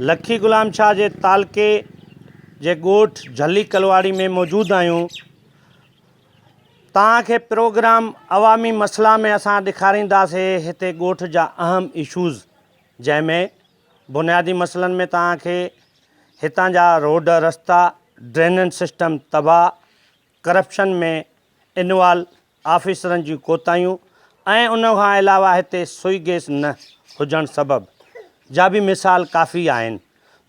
لکي غلام شاهه جي تعلقي جي ڳوٺ جھلي ڪلواڙي ۾ موجود آهيون. توهان کي پروگرام عوامي مسئلا ۾ اسان ڏيکارينداسي هتي ڳوٺ جا اهم اشوز جنهن ۾ بنيادي مسئلن ۾ توهان کي هتان جا روڊ رستا، ڊرينن سسٽم تباهه، ڪرپشن ۾ انوالو آفيسرن جون ڪوتاهيون ۽ ان کان علاوه هتي سوئي گئس نه هجڻ سبب جا به مثال ڪافي آهن.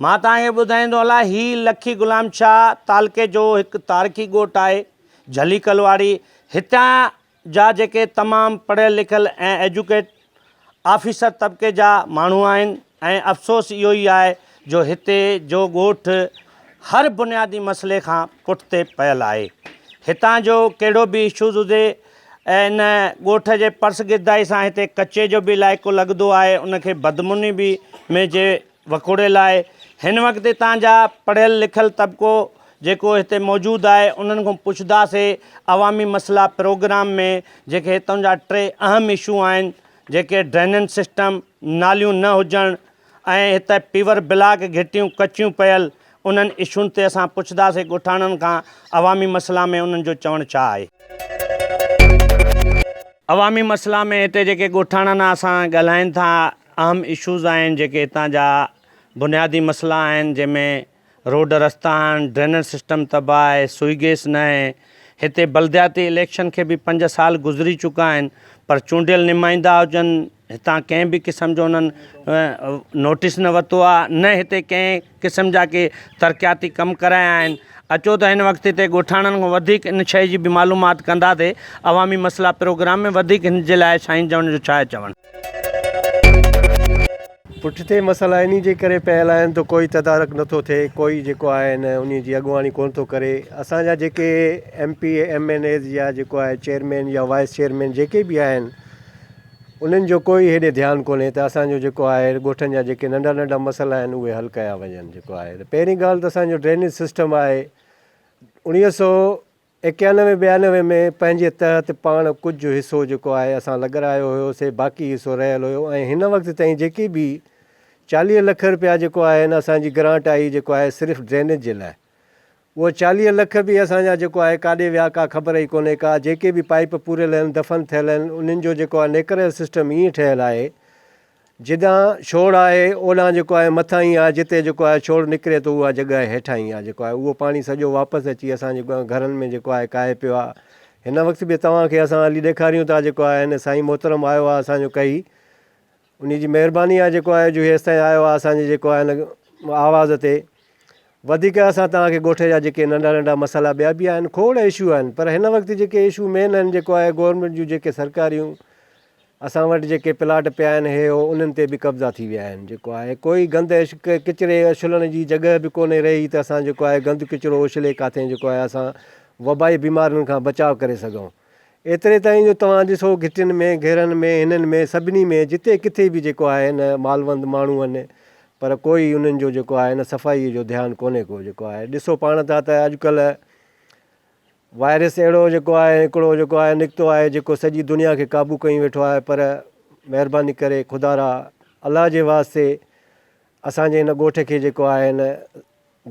مان توهان کي ٻڌائيندو هلان هي لکي غلام شاهه تعلقي جو هڪ تاريخي ڳوٺ آهي جھلي ڪلواڙي هتان جا جيڪي تمام پڙهيل لکيل ۽ ايجوڪيٽ آفيسر طبقي جا ماڻهو آهن ۽ افسوس اهو ئي آهي جو هتي جو ڳوٺ هر بنيادي مسئلي کان پٺتي پيل آهي. هتان جو ڪهڙو به اشوز هجي ان ڳوٺ جي پرسگردائي سان هتي ڪچي جو به علائقو لڳندو آهي ان کي بدمني به ۾ جي وڪوڙيل آهي. هن وقت هتان جا پڙهيل لکيل طبقو جيڪو هتي موجود آهي انهن کان پڇنداسي عوامي مسئلا پروگرام ۾ جيڪي هتان جا ٽي اهم اشو آهن جيڪي ڊرينن سسٽم، ناليون نه هجڻ ۽ هتي پيور بلاڪ گهٽيون ڪچيون پيل انهن اشون تي اسان پڇنداسي ڳوٺاڻن کان عوامي مسئلا ۾ انهن جو چوڻ ڇا آهي. عوامي مسئلا ۾ هتي جيڪي ڳوٺاڻن اسان ڳالهائين ٿا اهم اشوز آهن جيڪي هتان جا بنيادي مسئلا آهن جنهن ۾ روڊ رستا آهن ڊرينيج سسٽم تباهه آهي سوئي گيس نه آهي هتي بلدياتي اليڪشن کي به پنج سال گذري چڪا آهن پر چونڊيل نمائندا هجن هتان ڪنهن به قسم جو انهن نوٽيس نه ورتو آهي نه هتي ڪنهن قسم جا ڪي ترقياتي ڪم ڪرايا آهن اچو ته هن وقت هتي ڳوٺاڻن کان وڌيڪ ان شيء جي به معلومات ڪنداسي عوامي مسئلا پروگرام ۾ وڌيڪ هن جي لاء سائين جوڻ جو ڇا آهي چوڻ. پٺتي مسئلا انهي جي ڪري پيل آهن ته ڪوئي تدارڪ نٿو ٿئي ڪوئي جيڪو آهي نه انهي جي اڳواڻي ڪونه ٿو ڪري اسان جا جيڪي M P A M N As يا جيڪو آهي چيئرمين يا وائيس چيئرمين جيڪي به آهن انهن جو ڪوئي هيڏي ڌيان ڪونهي ته اسان جو جيڪو آهي ڳوٺن جا جيڪي ننڍا ننڍا مسئلا آهن اهي حل ڪيا وڃن جيڪو آهي ته پهرين ڳالهه ته اسان جو ڊرينيج سسٽم آهي اوڻيهه سو ايڪيانوي ٻيانوي ۾ پنهنجي تحت پاڻ ڪجهه حصو جيڪو آهي اسان لڳرايو هيو سي باقي حصو رهيل هيو ۽ هن وقت تائين جيڪي به 40 لک رپيا جيڪو آهي نه اسان جي گرانٽ آئي جيڪو آهي صرف ڊرينيج جي لاء اهو 40 لک به اسان جا جيڪو آهي ڪاڏي ويا ڪا خبر ئي ڪونهي ڪا، جيڪي به پائيپ پوريل آهن دفن ٿيل آهن انهن جو جيڪو آهي نيڪرل سسٽم ائين ٺهيل آهي جيڏانهن ڇوڙ آهي اوڏانهن جيڪو آهي مٿان ئي آهي جتي جيڪو آهي ڇوڙ نڪري ٿو اها جڳهه هيٺان ئي آهي جيڪو آهي اهو پاڻي سڄو واپس اچي اسان جي گهرن ۾ جيڪو آهي ڪاهي پيو آهي هن وقت به توهان کي اسان هلي ڏيکاريون ٿا جيڪو آهي هن سائين محترم آيو آهي اسان جو ڪهي انهي جي مهرباني آهي جيڪو آهي جو هيستائين آيو آهي اسان جي جيڪو آهي هن آواز تي وڌيڪ اسان توهان کي ڳوٺ جا جيڪي ننڍا ننڍا مسئلا ٻيا به آهن کوڙ اشو آهن پر هن وقت جيڪي اشو مين آهن جيڪو آهي گورنمينٽ جون جيڪي سرڪاريون اسان وٽ جيڪي پلاٽ پيا آهن هي هو انهن تي به قبضا ٿي ويا آهن جيڪو آهي ڪوئي گند ڪچري اڇلڻ جي جڳهه به ڪونهي رهي ته اسان جيڪو آهي گند ڪچرو اڇلي ڪاٿي جيڪو آهي اسان وبائي بيمارين کان بچاء ڪري سگهون ايتري تائين جو توهان ڏسو گهٽين ۾ گهرن ۾ هنن ۾ سڀني ۾ جتي ڪٿي به جيڪو آهي نه مالوند ماڻهو آهن پر ڪوئي انهن جو جيڪو آهي نه صفائي جو ڌيان ڪونهي ڪو جيڪو آهي ڏسو پاڻ ٿا ته اڄڪلهه وائرس اهڙو جيڪو آهي هڪڙو جيڪو آهي نڪتو آهي جيڪو سڄي دنيا کي قابو ڪيون ويٺو آهي پر مهرباني ڪري خدا را الله جي واسطي اسان جي هن ڳوٺ کي جيڪو آهي نه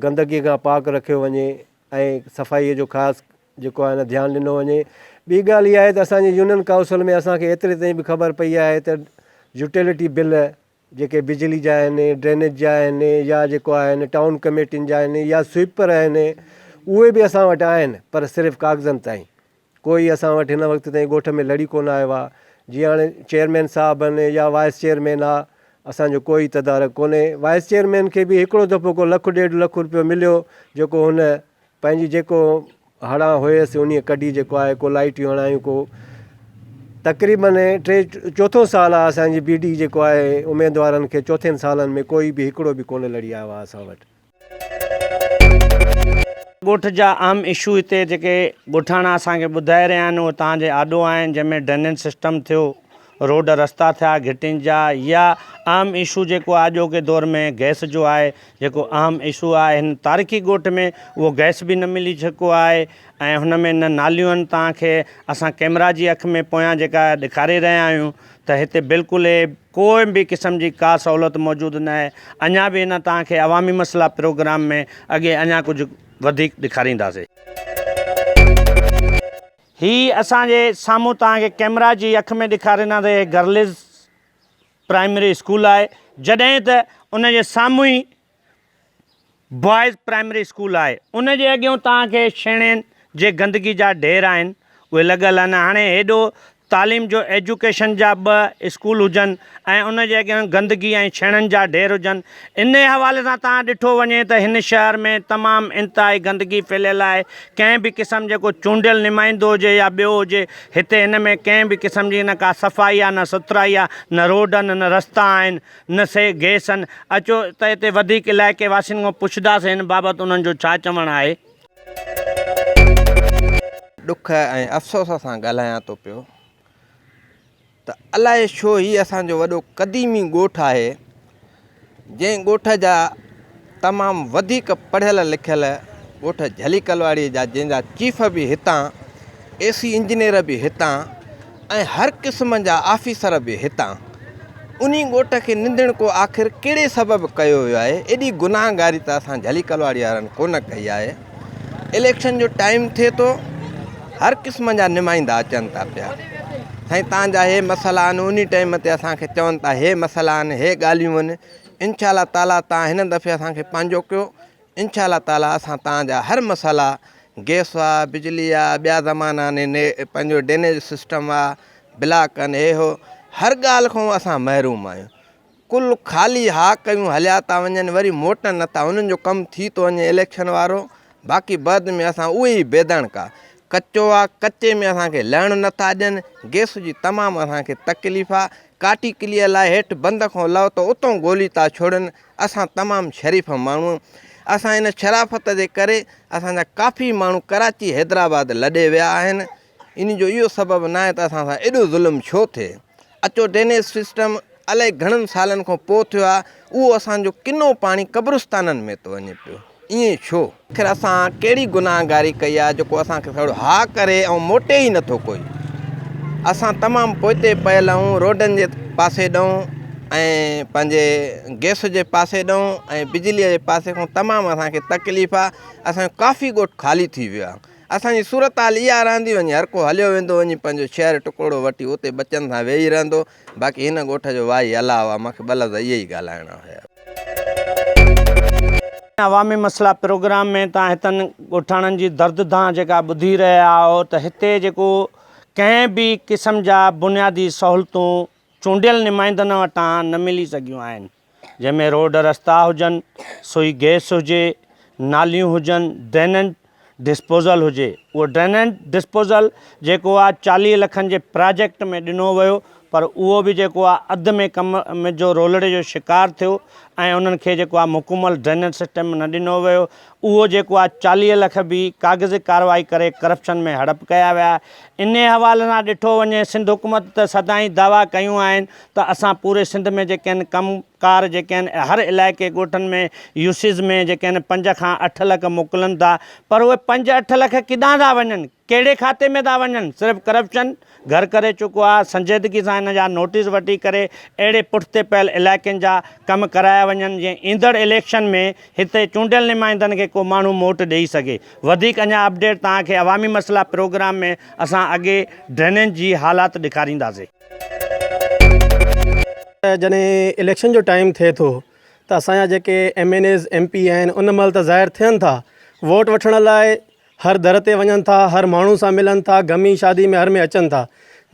گندگي کان پاڪ رکيو وڃي ۽ صفائي جو خاص جيڪو آهي نه ڌيان ڏنو وڃي. ٻي ڳالهه اها آهي ته اسان جي يونين ڪائونسل ۾ اسان کي ايتري تائين به خبر پئي آهي ته يوٽيلٽي بل جيڪي بجلي جا آهن، ڊرينيج جا آهن يا جيڪو آهن ٽائون ڪميٽين جا آهن يا سوئيپر آهن اهي به اسان وٽ آهن پر صرف ڪاغذن تائين. ڪوئي اسان وٽ هن وقت تائين ڳوٺ ۾ لڙي ڪونه آيو آهي. جيئن هاڻي چيئرمين صاحب آهن يا وائيس چيئرمين آهي اسان جو ڪوئي تدارڪ ڪونهي. وائيس چيئرمين کي به هڪڙو دفعو ڪو لک ڏيڍ لک روپيو مليو جيڪو هن پنهنجي جيڪو هڙان هيس انهيء ڪڍي جيڪو آهي ڪو لائيٽيون هڻايون ڪو تقريبن ٽي چوٿون سال آهي اسان جي بي ڊي جيڪو آهي اميدوارن کي چوٿين سالن ۾ ڪوئي به هڪڙو به ڪونه لڙي آيو آهي اسان وٽ. ڳوٺ جا اهم اشو هتي جيڪي ڳوٺاڻا اسان کي ٻڌائي رهيا آهن اهي توهان جي آڏو آهن جنهن ۾ ڊرينيج سسٽم ٿيو. روڊ رستا ٿيا گهٽين جا يا اهم اشو جيڪو آهي اڄوڪي دور ۾ گئس جو آهي جيڪو اهم اشو آهي هن تاريخي ڳوٺ ۾ اهو گئس به نه ملي چڪو آهي ۽ هن ۾ نه ناليون آهن توهان کي اسان ڪيمرا جي اک ۾ پويان جيڪا ڏيکاري رهيا آهيون ته هتي بلڪل ئي ڪوئي به قسم جي ڪا سهولت موجود نه آهي اڃا به هن توهان کي عوامي مسئلا پروگرام ۾ اڳي اڃا ڪجهه وڌيڪ ڏيکارينداسي. هي اسان جي سامهون توهان کي ڪيمرا جي اک ۾ ڏيکاريندا ته هي گرلز پرائمري اسڪول آهي جڏهن ته ان جي سامهون ئي بوائز پرائمري اسڪول آهي ان جي اڳيون توهان کي شيڻين جي گندگي جا ڍير آهن اهي لڳل آهن هاڻي هيڏو تعليم جو ايجوڪيشن جا ٻه اسڪول هجن ۽ ان جي اڳيان گندگي ۽ ڇيڻن جا ڍير هجن انهي حوالي سان توهان ڏٺو وڃي ته هن شهر ۾ تمام انتهائي گندگي ڦهليل آهي ڪنهن به قسم جيڪو چونڊيل نمائندو هجي يا ٻيو هجي هتي هن ۾ ڪنهن به قسم جي نه ڪا صفائي آهي نه سٿرائي آهي نه روڊ آهن نه رستا آهن نه سي گيس آهن اچو ته هتي وڌيڪ علائقي واسين کان پڇنداسين هن بابت انهن جو ڇا چوڻ آهي. ڏک ۽ افسوس سان ڳالهايان ٿو پيو ته الائي ڇو هي اسان جو وڏو قديمي ڳوٺ آهي جنهن ڳوٺ جا تمام وڌيڪ پڙهيل لکيل ڳوٺ جهلي ڪلواڙي جا جنهن جا چيف به هتان اي سي انجنيئر به هتان ۽ هر قسم جا آفيسر به هتان انهي ڳوٺ کي نندڻڪو آخر ڪهڙي سبب ڪيو ويو آهي ايڏي گناهگاري ته اسان جهلي ڪلواڙي وارن ڪونه ڪئي آهي اليڪشن جو ٽائيم ٿئي ٿو هر قسم جا نمائندا اچن ٿا پيا سائين تان جا هي مسئلا آهن انهي ٽائيم تي اسان کي چون ٿا هي مسئلا آهن هي ڳالهيون آهن انشاء الله تعالي تان هن دفعي اسان کي پنهنجو ڪيو انشاء الله تعالي اسان تان جا هر مسئلا گيس آ بجلي آ ٻيا زمانا آهن پنهنجو ڊرينيج سسٽم آ بلاڪ آهن هي هو هر ڳالهه کان اسان محروم آهيون ڪل خالي ها ڪيون هليا ٿا وڃن وري موٽن نٿا انهن جو ڪم ٿي ٿو وڃي اليڪشن وارو باقي بعد ۾ اسان اهي ئي بيدڻڪا ڪچو آ ڪچي ۾ اسان کي لهڻ نٿا ڏين گيس جي تمام اسان کي تڪليف آ ڪاٽي ڪليء لاء هيٺ بند کان لهو ته اتون گولي ٿا ڇوڙن اسان تمام شريف ماڻهو اسان ان شرافت جي ڪري اسان جا ڪافي ماڻهو ڪراچي حيدرآباد لڏي ويا آهن ان جو اهو سبب ناهي ته اسان سان ايڏو ظلم ڇو ٿئي اچو ڊرينيج سسٽم الائي گهڻن سالن کان پوء ٿيو آهي اهو اسان جو ڪنو پاڻي قبرستانن ۾ ٿو وڃي پيو ائين ڇو؟ آخر اسان ڪهڙي گناهگاري ڪئي آهي جيڪو اسان کي سڙو ها ڪري ۽ موٽي ئي نٿو ڪوئي اسان تمام پوئتي پيل آهيون روڊن جي پاسي ڏئون ۽ پنهنجي گئس جي پاسي ڏئون ۽ بجلي جي پاسي کان تمام اسان کي تڪليف آهي اسان جو ڪافي ڳوٺ خالي ٿي ويو آهي اسان جي صورتحال اها رهندي وڃي هر ڪو هليو ويندو وڃي پنهنجو شهر ٽڪوڙو وٺي اتي ٻچن سان ويهي رهندو باقي هن ڳوٺ جو واهي الله آ مونکي ٻه لفظ اهي ئي ڳالهائڻا هيا. عوامي مسئلا پروگرام ۾ تان هتن ڳوٺاڻن جي درد دانهن جيڪا ٻڌي رهيا آهيو ته هتي جيڪو ڪنهن به قسم جا بنيادي سهولتون چونڊيل نمائندن وٽان نه ملي سگهيون آهن جنهن ۾ روڊ رستا هجن، سوئي گئس هجي، ناليون هجن، ڊريننج ڊسپوزل هجي. اهو ڊريننج ڊسپوزل جيڪو آهي 40 لکن جي پراجيڪٽ ۾ ڏنو ويو پر اهو به جيڪو آهي اڌ ۾ ڪم جو رولڙي جو شڪار ٿيو ۽ انهن کي جيڪو آهي مڪمل ڊرينيج سسٽم نه ڏنو ويو اهو جيڪو آهي 40 لک به ڪاغذي ڪارروائي ڪري ڪرپشن ۾ هڙپ ڪيا ويا. انهي حوالي سان ڏٺو وڃي سنڌ حڪومت ته سدائين دعويٰ ڪيون آهن ته اسان پوري سنڌ ۾ جيڪي آهن ڪم ڪار جيڪي آهن هر علائقي ڳوٺن ۾ يوسيز ۾ جيڪي آهن 5 کان 8 لک موڪلن ٿا پر اهي 5 8 لک ڪيڏانهن ٿا وڃن ڪهڙي کاتي ۾ ٿا وڃن صرف ڪرپشن گهر ڪري چڪو آهي، سنجيدگي سان ان جا نوٽيس وٺي ڪري اهڙي پٺتي پيل علائقن جا ڪم ڪرايا وڃن جيئن ايندڙ اليڪشن ۾ هتي چونڊيل نمائندن کي ڪو ماڻهو موٽ ڏئي سگهي. وڌيڪ اڃا اپڊيٽ توهان کي عوامي مسئلا پروگرام ۾ اسان اڳي ڊرينيج جي حالات ڏيکارينداسي. جڏهن اليڪشن جو ٽائيم ٿئي ٿو ته اسان جا جيڪي M N As M P آهن ان مهل ته ظاهر ٿين ٿا ووٽ وٺڻ لاء هر در تي وڃن ٿا، هر ماڻهو سان ملن ٿا، غمي شادي ۾ هر ۾ اچن ٿا.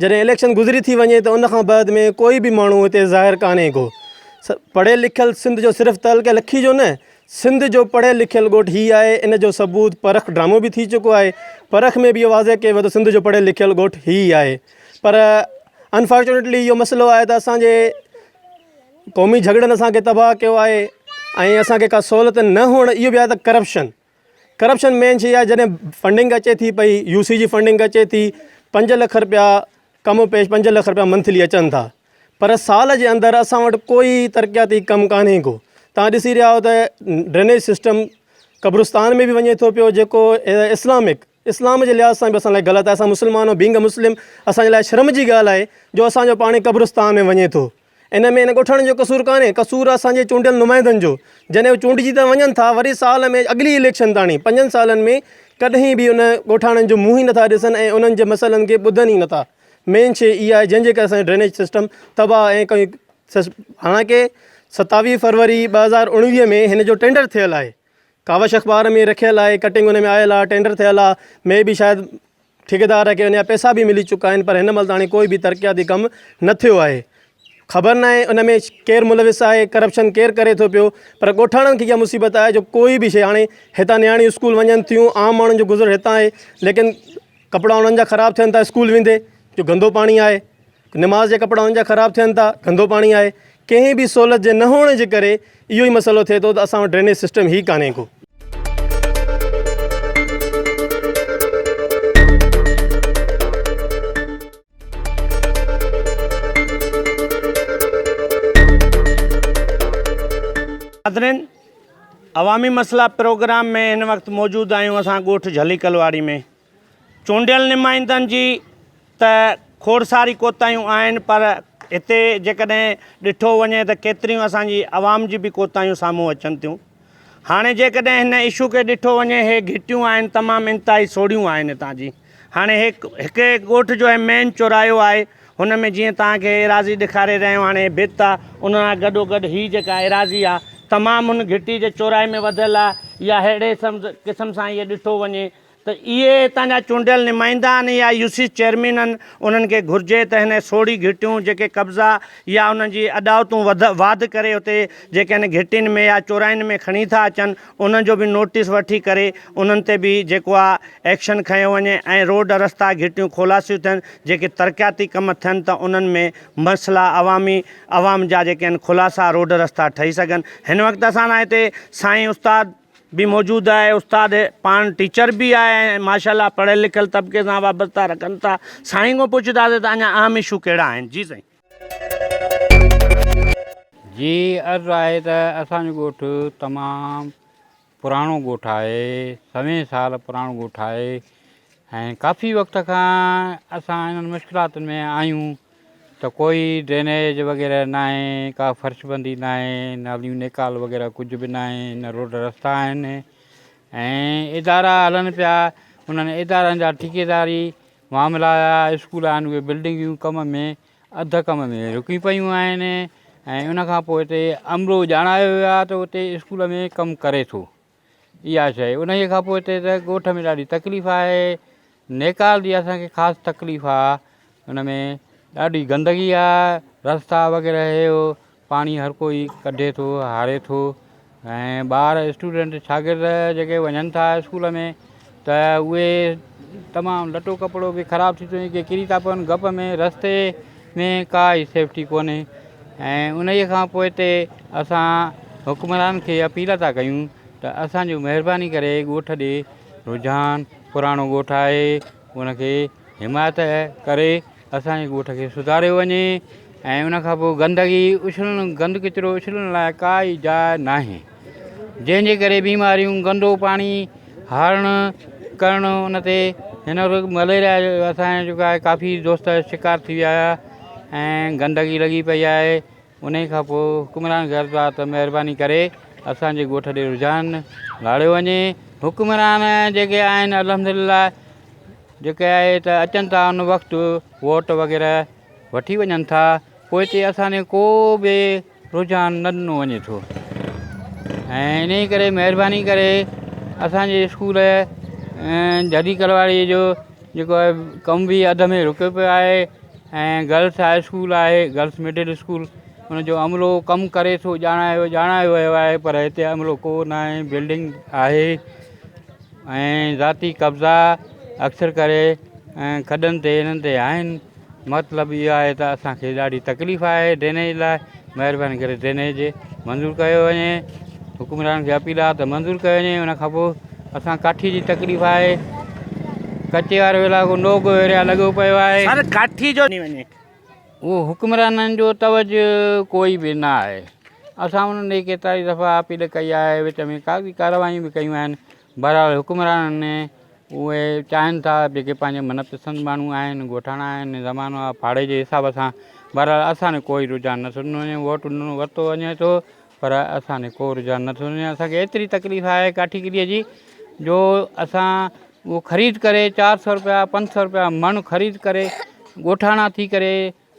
جڏهن اليڪشن گذري ٿي وڃي ته ان کان بعد ۾ ڪوئي به ماڻهو هتي ظاهر ڪانهي ڪو. پڙهيل لکيل سنڌ جو صرف تعلقي لکي جو نه سنڌ جو پڙهيل لکيل ڳوٺ هي آهي ان جو ثبوت پرک ڊرامو به ٿي چڪو آهي. پرک ۾ به اهو واضح ڪيو ويو ته سنڌ جو پڙهيل لکيل ڳوٺ هي ئي آهي. پر انفارچونيٽلي اهو مسئلو آهي ته اسان جي قومي جهڳڙن اسان کي تباهه ڪيو آهي ۽ اسان کي ڪا سهولت نه هئڻ اهو به آهي ته ڪرپشن ڪرپشن مين شي آهي جڏهن فنڊنگ اچي ٿي پئي يو سي جي فنڊنگ اچي ٿي 5 لک رپيا ڪم و پيش پنج لک رپيا منٿلي اچن ٿا پر سال جي اندر اسان وٽ ڪوئي ترقياتي ڪم ڪانهي ڪو توهان ڏسي رهيا آهيو ته ڊرينيج سسٽم قبرستان ۾ به وڃي ٿو پيو جيڪو اسلامڪ اسلام جي لحاظ سان به اسان لاء غلط آهي اسان مسلمان آهيون بينگ مسلم اسان جي لاء شرم جي ڳالهه آهي جو اسان جو پاڻي قبرستان ۾ وڃي ٿو ان ۾ ان ڳوٺاڻن جو قصور ڪانهي قصور آهي اسان جي چونڊيل نمائندن جو جڏهن هو چونڊجي ته وڃن ٿا وري سال ۾ اڳلي اليڪشن تاڻي پنجن سالن ۾ ڪڏهن به ان ڳوٺاڻن جو منهن ئي نٿا ڏسن ۽ انهن جي مسئلن کي ٻڌن ئي نٿا مين شي اها آهي جنهن جي ڪري اسان جو ڊرينيج سسٽم تباهه ۽ حالانڪه 27 فروري 2019 ۾ هن جو ٽينڊر ٿيل آهي ڪاوش اخبار ۾ رکيل آهي ڪٽنگ ان ۾ آيل آهي ٽينڊر ٿيل آهي مي بي شايد ٺيڪيدار کي ان جا پئسا به ملي چڪا آهن پر هن مهل تاڻي ڪوئي به ترقياتي ڪم نه ٿيو آهي خبر ناهي ان ۾ ڪير ملوث آهي ڪرپشن ڪير ڪري ٿو پيو پر ڳوٺاڻن کي اها مصيبت آهي جو ڪوئي به شي هاڻي هتان نياڻيون اسڪول وڃن ٿيون عام ماڻهن جو گذر هتان آهي ليڪن ڪپڙا انهن جا خراب ٿين ٿا اسڪول ويندي جو گندو پاڻي آهي نماز جا ڪپڙا انهن جا خراب ٿين ٿا گندو پاڻي آهي ڪنهن به سهولت جي نه هئڻ جي ڪري اهو ئي مسئلو ٿئي ٿو ته اسان وٽ ڊرينيج سسٽم ئي ڪانهي ڪو. ناظرين عوامي مسئلا پروگرام ۾ هن وقت موجود آهيون اسان ڳوٺ جھلي ڪلواڙي ۾ چونڊيل نمائندن جي ته کوڙ ساري ڪوتاهيون آهن پر هتي جيڪڏهن ڏٺو وڃي ته ڪيتريون اسان جي عوام جي به ڪوتاهيون سامهون اچن ٿيون هاڻي جيڪڏهن هن اشو کي ڏٺو وڃي هي گهٽيون آهن تمام انتهائي سوڙهيون آهن هتان جي هاڻي هي هڪ ڳوٺ جو هي مين چوراهيو آهي هن ۾ جيئن توهان کي ايراضي ڏيکاري رهيا آهيون هاڻي هي ڀت آهي ان سان گڏو گڏ هي جيڪا ايراضي آهي تمام هن گهٽي جي چوراهي ۾ وڌل آهي يا ههڙي قسم سان اهي ڏٺو وڃي ته اهي هتان جا چونڊيل نمائندا آهن يا يو سي چيئرمين آهن انهن کي گهرجي ته هن سوڙهي گهٽيون جيڪي قبضا يا انهن جي اڏاوتون وڌ واڌ ڪري اتي جيڪي هن گهٽين ۾ يا چوراهين ۾ کڻي ٿا اچن انهن جو به نوٽيس وٺي ڪري انهن تي به جيڪو آهي ايڪشن کنيو وڃي ۽ روڊ رستا گهٽيون خلاصيون ٿين جيڪي ترقياتي ڪم ٿين ته انهن ۾ مسئلا عوامي عوام جا جيڪي آهن خلاصا روڊ رستا ٺهي سگهن هن وقت اسان سان هتي سائين استاد به موجود آهي استاد پاڻ ٽيچر به آهي ۽ ماشاء الله پڙهيل لکيل طبقي سان وابسته رکن ٿا سائين کان پڇنداسين ته اڃا اهم اشو ڪهڙا آهن جي سائين. جي عرض آهي ته اسان جو ڳوٺ تمام پراڻو ڳوٺ آهي سوين سال پراڻو ڳوٺ آهي ۽ ڪافي وقت کان اسان انهن مشڪلاتن ۾ آهيون ته ڪوئي ڊرينيج وغيره ناهي ڪا فرش بندي ناهي ناليون نيڪال وغيره ڪجهه به ناهي نه روڊ رستا آهن ۽ ادارا هلن پيا انهن ادارن جا ٺيڪيداري معاملا اسڪول آهن اهي بلڊنگيون ڪم ۾ اڌ ڪم ۾ رڪي پيون آهن ۽ ان کان پوء هتي عملو ڄاڻايو ويو آهي ته اتي اسڪول ۾ ڪم ڪري ٿو اها شيء انهيء کان پوء هتي ته ڳوٺ ۾ ڏاڍي تڪليف آهي نيڪال جي اسان کي خاص تڪليف آهي ان ۾ ڏاڍي گندگي آهي رستا وغيره هي هو پاڻي هر ڪوئي ڪڍي ٿو هاري ٿو ۽ ٻار اسٽوڊنٽ شاگرد جيڪي وڃن ٿا اسڪول ۾ ته اهي تمام لٽو ڪپڙو به خراب ٿي ٿو وڃي ڪي ڪري ٿا پون گپ ۾ رستي ۾ ڪا ئي سيفٽي ڪونهي ۽ انهيء کان پوء تي اسان حڪمران کي اپيل ٿا ڪيون ته اسان جو مهرباني ڪري ڳوٺ ڏي رجحان پراڻو ڳوٺ آهي ان کي حمايت ڪري اسان جي ڳوٺ کي سڌاريو وڃي ۽ ان کان پوء گندگي اڇلڻ گند ڪچرو اڇلڻ لاء ڪا ئي جاء ناهي جنهن جي ڪري بيماريون گندو پاڻي هارڻ ڪرڻ ان تي هن وقت مليريا جو اسان جا جيڪو آهي ڪافي دوست شڪار ٿي ويا ۽ گندگي لڳي پئي آهي ان کان پوء حڪمران کي عرض آهي ته مهرباني ڪري اسانجي ڳوٺ ڏي رجحان لاڙيو وڃي حڪمران جيڪي آهن الحمد لله جيڪي آهي ته اچن ٿا ان وقت ووٽ وغيره وٺي وڃن ٿا پوء هتي اسان ڏي ڪو به رجحان نه ڏنو وڃي ٿو ۽ انهي ڪري مهرباني ڪري اسانجي اسڪول جهڏي ڪلواڙي جو جيڪو آهي ڪم به اڌ ۾ رڪيو پيو آهي ۽ گرلس هاء اسڪول آهي گرلس مڊل اسڪول ان جو عملو ڪم ڪري ٿو ڄاڻايو ڄاڻايو ويو آهي پر هتي عملو ڪو نه آهي بلڊنگ آهي ۽ ذاتي قبضا اڪثر ڪري کڏن تي انهن تي آهن مطلب اهو آهي ته اسان کي ڏاڍي تڪليف آهي ڊرينيج لاء مهرباني ڪري ڊرينيج منظور ڪيو وڃي حڪمرانن کي اپيل آهي ته منظور ڪيو وڃي ان کان پوء اسان ڪاٺي جي تڪليف آهي. ڪچي وارو علائقو نو گو ايريا لڳو پيو آهي. سر ڪاٺي جو وڃي. اهو حڪمرانن جو توجه ڪوئي به نه آهي. اسان انهن ڏي ڪيترائي دفعا اپيل ڪئي آهي، وچ ۾ ڪاغذي ڪارروايون به ڪيون آهن، بهرحال حڪمرانن اهي چاهين ٿا جيڪي پنهنجي من پسند ماڻهو آهن، ڳوٺاڻا آهن، زمانو آهي ڦاڙي جي حساب سان، بهرحال اسان ڏي ڪوئي رجحان نه ٿو ڏنو وڃي، ووٽ ڏنو ورتو وڃي ٿو پر اسان ڏي ڪو رجحان نه ٿو ڏنو وڃي، اسان کي ايتري تڪليف آهي ڪاٺيگريء جي جو اسان اهو خريد ڪري 400 روپيا 500 روپيا مڻ خريد ڪري ڳوٺاڻا ٿي ڪري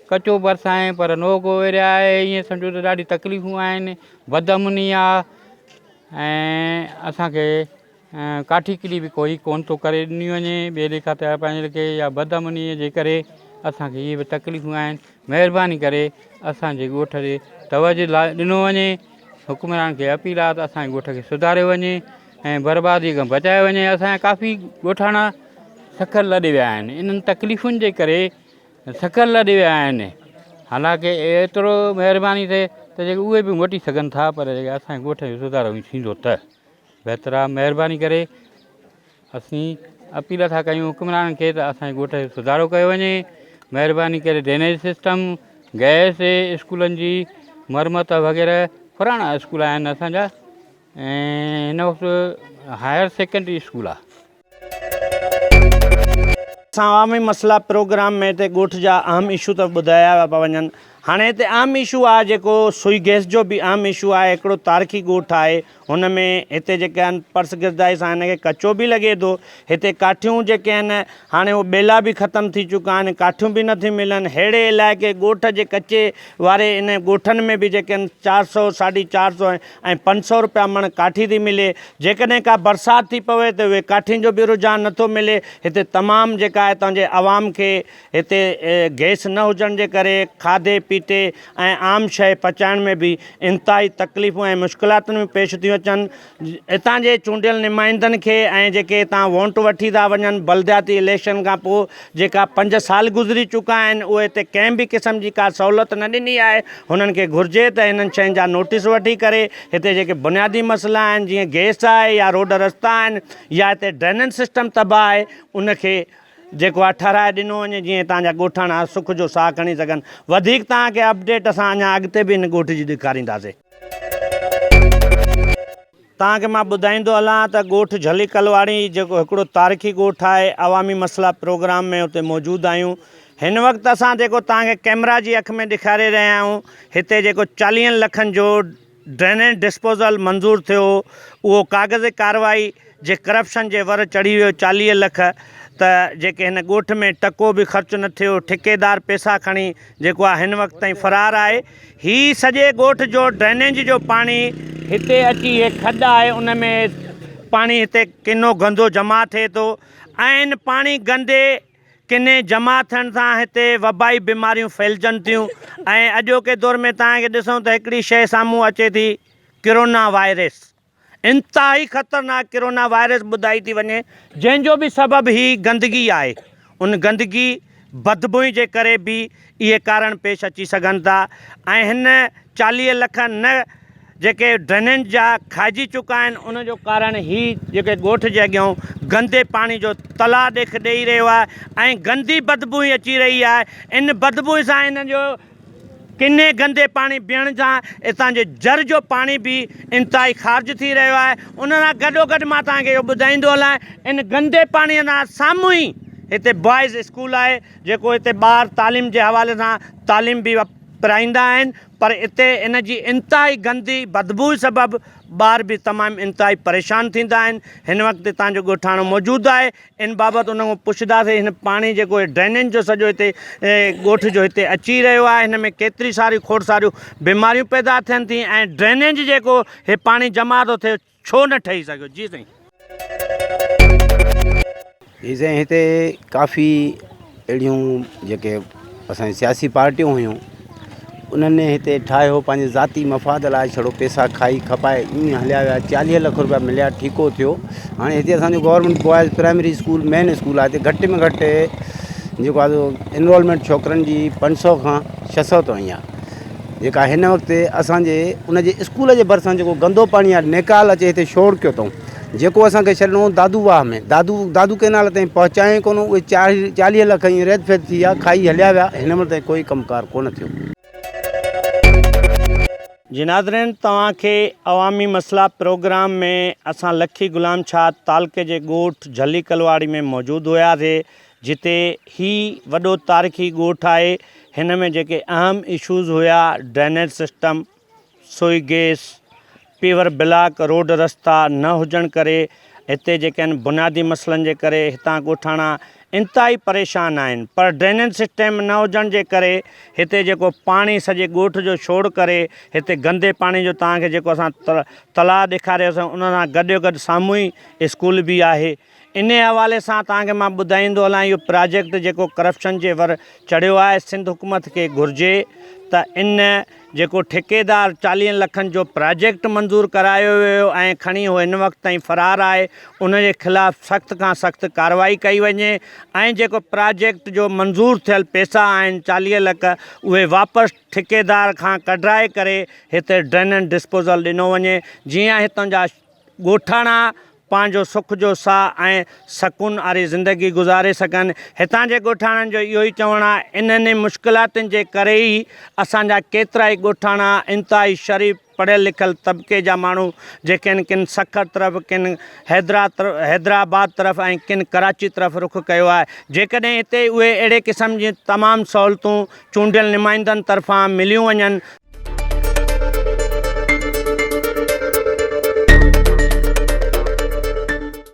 ڪچو برسائين پر نو گو ايريا آهي ائين سمجهو ته ڏاڍي تڪليفون آهن بدامني آهي ۽ اسانکي ڪاٺي ڪلي به ڪوئي ڪون ٿو ڪري ڏني وڃي ٻئي ليکا ته پنهنجي ليکي يا بدامني جي ڪري اسانکي اهي به تڪليفون آهن مهرباني ڪري اسانجي ڳوٺ ڏي توجه ڏنو وڃي حڪمران کي اپيل آهي ته اسانجي ڳوٺ کي سڌاريو وڃي ۽ بربادي کان بچايو وڃي اسان جا ڪافي ڳوٺاڻا سکر لڏي ويا آهن انهن تڪليفن جي ڪري سکر لڏي ويا آهن حالانڪه ايترو مهرباني ٿئي ته جيڪي اهي به موٽي سگهن ٿا پر جيڪي اسان جي ڳوٺ جو سڌارو ٿيندو ته بهتر آهي مهرباني ڪري اسين اپيل ٿا ڪيون حڪمرانن کي ته اسان جي ڳوٺ جو سڌارو ڪيو وڃي مهرباني ڪري ڊرينيج سسٽم گئس اسڪولن جي مرمت وغيره پراڻا اسڪول آهن اسان جا ۽ هن وقت هائر سيڪنڊري اسڪول آهي. اسان عوامي مسئلا پروگرام ۾ هتي ڳوٺ جا اهم اشو ته ٻڌايا پيا وڃن هاڻي هتي اهم اشو آهي جيڪو سوئي گئس جو به اهم اشو آهي هڪڙو تاريخي ڳوٺ آهي هن ۾ هتي جيڪي آهن پرسگردائي سان هن کي ڪچو به لڳي ٿو هتي ڪاٺيون جيڪي آهن هاڻي اهي ٻيلا به ختم ٿي چڪا آهن ڪاٺيون به نٿيون ملن ههڙي علائقي ڳوٺ جي ڪچي واري ان ڳوٺن ۾ به جيڪي آهن 400 450 ۽ 500 رپيا مڻ ڪاٺي ٿي ملي، جيڪڏهن ڪا برسات ٿي پوي ته اهي ڪاٺين جو به رجحان نٿو ملي، هتي تمام جيڪا آهي تنهنجي عوام کي هتي گئس نه هجڻ جي ڪري کاڌي پيتي ۽ عام شيء پچائڻ ۾ به انتهائي تڪليفون ۽ مشڪلاتن ۾ پيش ٿيون اچن، هتان جي چونڊيل نمائندن کي ۽ جيڪي هتان وونٽ وٺي ٿا وڃن بلدياتي اليڪشن کان پوء جيڪا پنج سال گذري چڪا آهن اهي هتي ڪنهن به قسم جي ڪا سهولت نه ڏني آهي هنن کي گهرجي ته انهن شين جا نوٽيس وٺي ڪري هتي جيڪي بنيادي مسئلا آهن جيئن گئس آهي يا روڊ رستا آهن يا هتي ڊرينيج سسٽم تباهه آهي ان کي جيڪو آهي ٺهرائي ڏنو وڃي جيئن هتان جا ڳوٺاڻا سک جو ساهه کڻي سگهن وڌيڪ توهان کي اپڊيٽ اسان اڃا اڳتي به هن ڳوٺ جي ڏيکارينداسي. توهان کي مان ٻڌائيندو هلان ته ڳوٺ جھلي ڪلواڙي جيڪو هڪڙو تاريخي ڳوٺ آهي عوامي مسئلا پروگرام ۾ اتي موجود آهيون هن وقت اسان جيڪو توهان کي ڪئميرا جي اک ۾ ڏيکاري رهيا آهيون هتي جيڪو چاليهن لکن جو ڊرينيج ڊسپوزل منظور ٿيو هو اهو ڪاغذي ڪارروائي جي ڪرپشن جي ور چڙهي ويو 40 لک ته جيڪي هن ڳوٺ ۾ ٽڪو به خرچ نه ٿيو ٺيڪيدار پئسا کڻي جيڪو آهي هن وقت تائين فرار آهي هي سڄي ڳوٺ جو ڊرينيج جو پاڻي هتي اچي هي کڏ آهي ان ۾ پاڻي هتي ڪنو گندو جمع ٿئي ٿو ۽ ان پاڻي گندي ڪني جمع ٿيڻ سان هتي وبائي بيماريون ڦهلجن ٿيون ۽ اڄوڪي دور ۾ توهان کي ڏسون ته هڪڙي شيء سامهون اچي ٿي ڪرونا وائرس انتهائي خطرناڪ ڪرونا وائرس ٻڌائي ٿي وڃي جنهن جو به سبب هي گندگي آهي ان گندگي بدبوئي جي ڪري به اهي ڪارڻ پيش اچي سگهن ٿا ۽ هن 40 لک نه جيڪي ڊرينيج جا کائجي چڪا آهن ان جو ڪارڻ هي جيڪي ڳوٺ جي اڳيان گندي پاڻي جو تلاء ڏيک ڏئي رهيو آهي ۽ گندي بدبوئي اچي رهي آهي ان بدبوئي سان ان جو ڪني گندي پاڻي پيئڻ سان اتان جي جر جو پاڻي به انتهائي خارج ٿي رهيو آهي ان سان گڏوگڏ مان توهان کي اهو ٻڌائيندو هلان ان گندي پاڻي سان سامهون ئي هتي بوائز اسڪول آهي جيڪو هتي ٻار تعليم جي حوالي سان تعليم به پرائيندا آهن پر اتي ان جي انتهائي گندي بدبوء سبب ٻار به تمام انتهائي پريشان ٿيندا آهن هن وقت هتان جو ڳوٺاڻو موجود آهي ان بابت ان کان پڇنداسين هن پاڻي جيڪو هي ڊرينيج جو سڄو هتي ڳوٺ جو هتي اچي رهيو آهي هن ۾ ڪيتري ساريون کوڙ ساريون بيماريون پيدا ٿين ٿي ۽ ڊرينيج جيڪو هي پاڻي جمع ٿو ٿئي ڇو نه ٺهي سگهيو جي سائين. جي سائين هتي ڪافي اهڙيون جيڪي اسان جون سياسي پارٽيون هيون انهن هتي ٺاهيو پنهنجي ذاتي مفاد لاء ڇڙو پيسا کائي کپائي ائين هليا ويا 40 لک روپيا مليا ٺيڪو ٿيو هاڻي هتي اسانجو government boys primary school main school آهي هتي گهٽ ۾ گهٽ جيڪو آهي سو انرولمينٽ ڇوڪرن جي 500 کان 600 تائين آهي جيڪا هن وقت اسانجي ان جي اسڪول جي ڀرسان جيڪو گندو پاڻي آهي نيڪال اچي هتي شور ڪيو اٿئون جيڪو اسان کي ڇڏڻو هو دادو واهه ۾ دادو دادو ڪئنال تائين پهچايائين ڪونه اهي 40 لک ائين ريت ڦيت ٿي ويا کائي هليا ويا هن مهل تائين ڪوئي ڪم ڪار ڪونه ٿيو. جي ناظرين توهان کي عوامي مسئلا پروگرام ۾ اسان لکي غلام شاهه تعلقي جي ڳوٺ جهلي ڪلواڙي ۾ موجود هياسي جتي هي وڏو تاريخي ڳوٺ آهي هن ۾ جيڪي اهم اشوز هيا ڊرينيج سسٽم سوئي گيس، پيور بلاڪ روڊ رستا نه هجڻ ڪري هتي جيڪي آهن بنيادي مسئلن جي ڪري هتان ڳوٺاڻا انتهائي پريشان آهن پر ڊرينيج سسٽم نه هجڻ جي ڪري هتي جيڪو پاڻي سڄي ڳوٺ جو ڇوڙ ڪري هتي گندي پاڻي جو توهان کي جيڪو اسان تلاء ڏيکاريوسين ان سان گڏو گڏ سامهون ئي اسڪول به آهي انهي حوالي سان توهان کي مان ٻڌائيندو هلان اهو پراجيڪٽ جيڪو ڪرپشن جي ور چڙهيو آهي سنڌ حڪومت کي گهرجي ته ان جيڪو ٺيڪيدار چاليهن لکن جو پراجيڪٽ منظور ڪرايو ويو ۽ کڻي هو هن وقت تائين فرار آهي ان جي خلاف سخت کان سخت ڪارروائي ڪئي وڃي ۽ جيڪو پراجيڪٽ جو منظور ٿيل پيسا آهن 40 لک اهي واپس ٺيڪيدار کان ڪڍرائي ڪري هتي ڊرينن ڊسپوزل ڏنو وڃي جيئن هتان جا ڳوٺاڻا پنهنجو سک جو ساهه ۽ سڪون واري زندگي گذاري سگهن. هتان جي ڳوٺاڻن جو اهو ئي چوڻ آهي انهن ئي مشڪلاتن جي ڪري ئي اسان جا ڪيترائي ڳوٺاڻا انتهائي شريف پڙهيل لکيل طبقي جا ماڻهو جيڪي آهن ڪن سکر طرف ڪن حيدرآباد طرف ۽ ڪن ڪراچي طرف رخ ڪيو آهي جيڪڏهن هتي اهي اهڙي قسم جون تمام سهولتون چونڊيل نمائندن طرفان مليون وڃن.